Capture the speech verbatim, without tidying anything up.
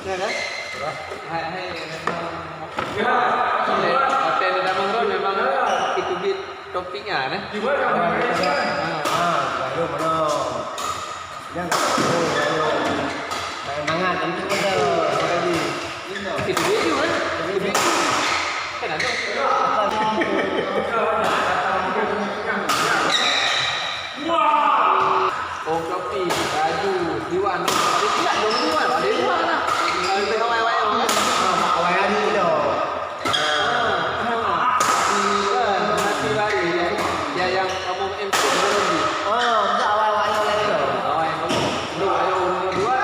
Ya kan? Hai, hai, memang. Ya. Hotel di Damang Road memang itu bit toppingnya, nah. Ah, baru mana? Jangan. Oh, baru. Main mangat, tentu betul. Lagi. Itu dia tu, kan? Itu dia tu. Kan ada. Wah! Oh, kopi, baju, Iwan. Tapi tidak dong Iwan, ada Iwan lah. Kalau kita kawai-wai, kan? Ah, kawai hari tu. Ah, ah. Iwan, nanti lari, ya. Ya, yang kamu M C lagi. Ah, tak awai-awai lagi tu. Awai, kamu. Lu, ayo, umur dua.